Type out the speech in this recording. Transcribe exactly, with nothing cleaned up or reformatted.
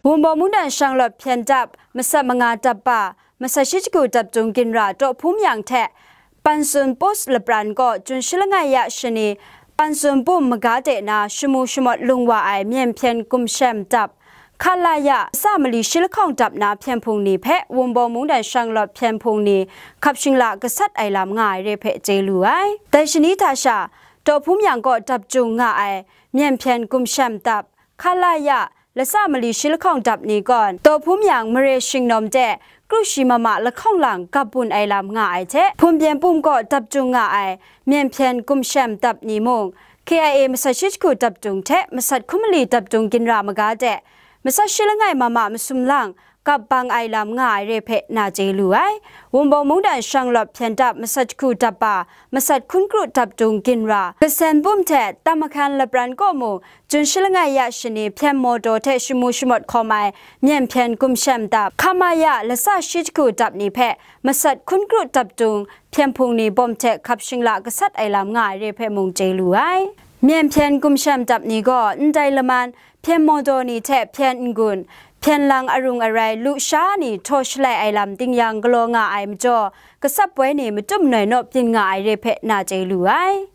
Wunbaw mungdan shanglawt hpyen dap masat manga dap ba, masat shi jahku dap dung ginra Taw Hpum Yang hte Pansun Post lapran gaw Jun shi langai ya shani Pansun Bum maga de na shamu shamawt lung wa ai myen hpyen gumshem dap, Hkalaya lasa mali shi lahkawng dap na hpyen hpung ni hpe Wunbaw mungdan shanglawt hpyen hpung ni hkap shingla gasat ai lam nga ai re hpe chye lu ai. Dai shani hta sha, Taw Hpum Yang gaw dap jung nga ai myen hpyen gumshem dap, Hkalaya lasa mali shi lahkawng dap ni gawn, Taw Hpum Yang mare shingnawm de kru shi mama lahkawng lang gap bun ai lam nga ai hte, Hpum Byen Pum gaw dap jung nga ai myen hpyen gumshem dap ni mung, K I A masat shi jahku dap dung hte masat hkun mali dap dung ginra maga de, masat shi langai mama masum lang gap bang ai lam nga ai re hpe na chye lu ai. Wunbaw mungdan shanglawt hpyen dap masat jahku dap ba, masat hkun kru dap dung ginra, Kasen Bum hte Tam Mahkan lapran kaw mung, Jun shi langai ya shani hpyen mawdaw hte shamu shamawt hkawm ai myen hpyen gumshem dap, Hkamaya lasa shi jahku dap ni hpe masat hkun kru dap dung hpyen hpung ni bawm hte hkap shingla gasat ai lam nga ai re hpe mung chye lu ai. Myen hpyen gumshem dap ni gaw ndai laman hpyen mawdaw ni hte hpyen n-gun, hpyen lang arung arai lu sha ni htaw shalai ai lam ding yang galaw nga ai majaw, gasat poi ni matum noi naw byin nga ai re hpe na chye lu ai.